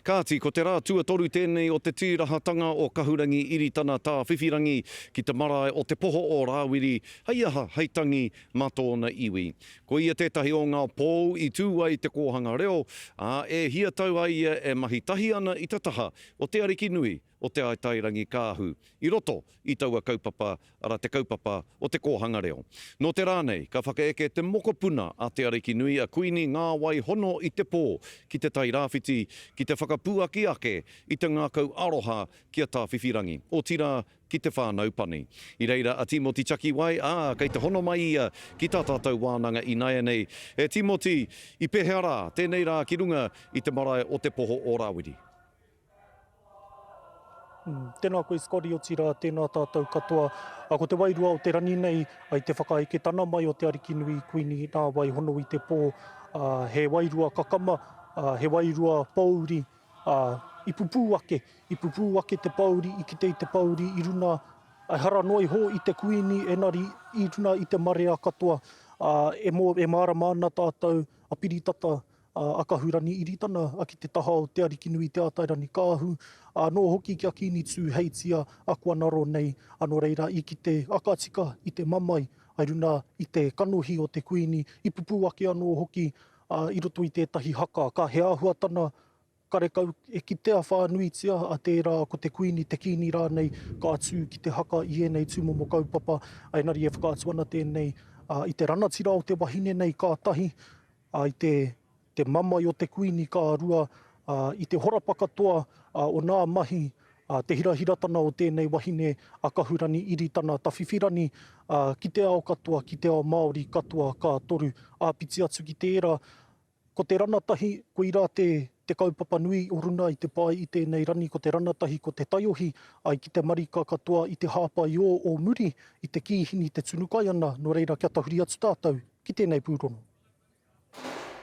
Kāti, ko te rā tuatoru tēnei o te tīrahatanga o Kahurangi Iritana Tāwhiwhirangi ki te marae o Te Poho o Rāwiri, hei aha, hei tangi mā tōna iwi. Ko ia tētahi o ngā pou i tū ai te kōhanga reo, ā, e hia tau ai ia e mahi tahi ana i te taha o Te Arikinui o Te Ātairangikaahu i roto i taua kaupapa, arā te kaupapa o te kōhanga reo. Nō te rā nei, ka whakaeke te mokopuna a Te Arikinui a Kuini Ngāwai Hono i te pō ki Te Tairāwhiti ki te whakapuaki ake i te ngākau aroha ki a Tāwhiwhirangi, otirā ki te whānau pani. I reira a Tīmoti Takiwai, ā, kei te hono mai ia ki tā tātou wānanga inaianei. E Tīmoti, i pēhea rā tēnei rā ki runga i te marae o Te Poho o Rāwiri? Tēnā koe Scotty, otirā tēnā tātou katoa. Ko te wairua o te rangi nei, i te whakaeketana mai o Te Arikinui Kuini Nā Wai Hono i te Pō, he wairua kakama, he wairua pōuri, i pupū ake, i pupū ake te pōuri, i kite i te pōuri i runa, ehara noa iho i te Kuini, engari i runa i te marea katoa. E mārama ana tātou a Piritata a Kahurangi Iritana ki te taha o Te Arikinui Te Ātairangikaahu, anō hoki ki a Kīngi Tūheitia a kua ngaro nei, nō reira i kite a ka tika i te mamae i runa i te kanohi o te Kuini, i pupū ake anō hoki i roto i tētahi haka, ka he āhuatana karekau e kitea whānuitia a tērā ko te Kuini, te Kīngi rānei ka tū ki te haka i ēnei tūmomo kaupapa, engari e whakaatu ana tēnei i te ranatira o te wahine nei ka tahi, ā, i te, te mamae o te Kuini ka rua, ā, i te horapa katoa o nā mahi, ā, te hirahiratana o tēnei wahine a Kahurani Iritana Tawhiwhirani, ā, ki te ao katoa, ki te ao Māori katoa ka toru. Āpiti atu ki tērā, ko te ranatahi, koirā te, te kaupapa nui o runa i te pae i tēnei rani, ko te ranatahi, ko te taiohi, ai ki te marika katoa i te hāpai ō o muri, i te kīhini te tunu kai ana, nō reira kia tahuri atu tātou ki tēnei pūrongo.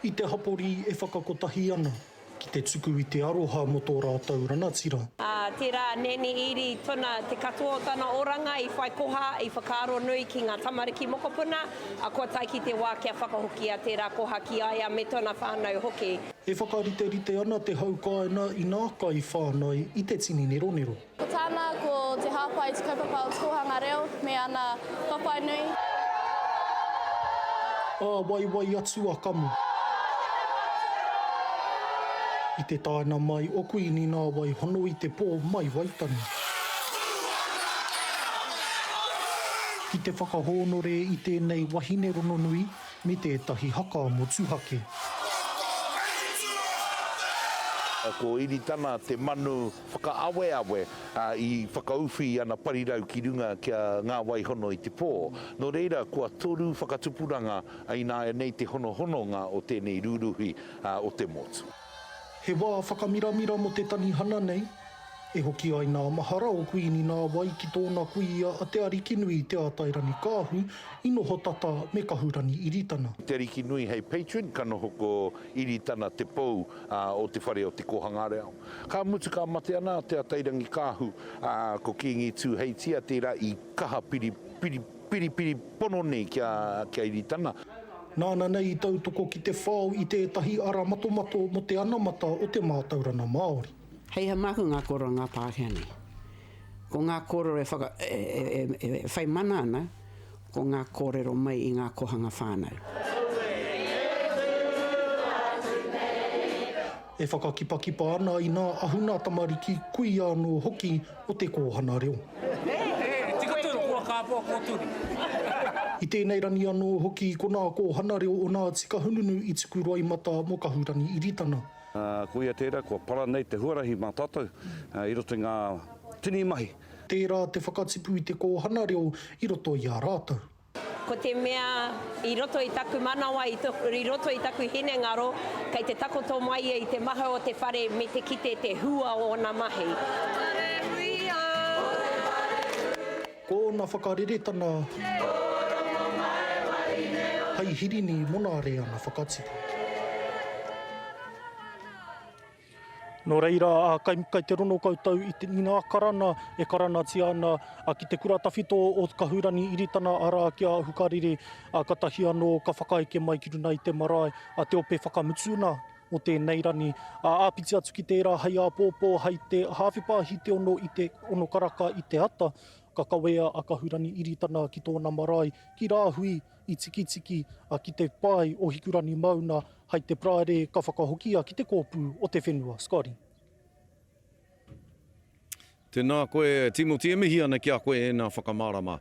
I te hapori e whakakotahi ana ki te tuku i te aroha mō tō rātou ranatira. Ā, tērā a Nanny Eadie tona, te katoa o tana oranga i whai koha, i whakaaro nui ki ngā tamariki mokopuna, ā, kua tae ki te wā kia whakahokia tērā koha ki a ia me tona whānau hoki. E whakariterite ana te hau kāinga i nā kai whānai i te tini neronero. Ko tāna ko te hāpai i te kaupapa o Te Kōhanga Reo me ana whawhai nui. Ā, waiwai atu a Kamo. I te taena mai o Kuini Nāwai hono i te pō mai Waitangi. Ki te whakahōnore i tēnei wahine rononui me tētahi haka motuhake. Ko Iritana te manu whakaaweawe i whakauwhi i ana parirau ki runga ki a Ngā Wai Hono i te Pō. Nō reira, kua toru whakatupuranga ināianei te honohononga o tēnei rūruhi o te motu. He wā whakamiramira mō te tanihana nei, e hoki ai nā mahara o Kuini Nāwai ki tōna kuia a Te Arikinui Te Ātairanikaahu i noho tata me Kahurangi Iritana. Te Arikinui hei patron, ka noho ko Iritana te pou o te whare o Te Kōhanga Reo. Ka mutu ka mate ana a Te Atairangikaahu, ā, ko Kīngi Tūheitia tērā i kaha piri, piri, piripiri pono nei ki a, ki a Iritana. Nāna nei i tautoko ki te whao i tētahi ara matomato mō te anamata o te mātauranga Māori. Hei aha māku ngā kōrero a ngā Pākehā nei. Ko ngā kōrero e whaka, e, e, e, e whai mana ana, ko ngā kōrero mai i ngā kohanga whānau. E whakakipakipa ana i nā ahuna tamariki kuia anō hoki o te kōhana reo. I tēnei rangi anō hoki ko nā kōhana reo o Ngāti Kahungunu i tuku roimata mō Kahurangi Iritana. Ko ia tērā kua para nei te huarahi mā tātou i roto i ngā tini mahi. Tērā te whakatipu i te kōhana reo i roto i a rātou. Ko te mea i roto i taku manawa, i roto i taku hinengaro, kei te takoto mai ia i te mahau o te whare me te kite te hua o ona mahi. Ko ona whakareretana hei hirini mona reanga whakatipu. Nō reira, kai, kai te rono koutou i, te, i ngā karana e karanatia ana ki te kura tawhito o Kahurangi Iritana, arā ki a Hukarere, katahi anō ka whakaeke mai ki runa i te marae, a te ope whakamutuna. Mō tēnei rani, ā, āpiti atu ki tērā hei āpōpō, hei te hāwhepāhi te ono i te ono karaka i te ata, ka kawea a Kahurangi Iritana ki tōna marae, ki Rāhui, i Tikitiki, ā, ki te pae o Hikurangi Mauna, hei te Paraire ka whakahokia ki te kōpū o te whenua. Scotty. Tēnā koe Timoti, e mihi ana ki a koe ēnā whakamārama.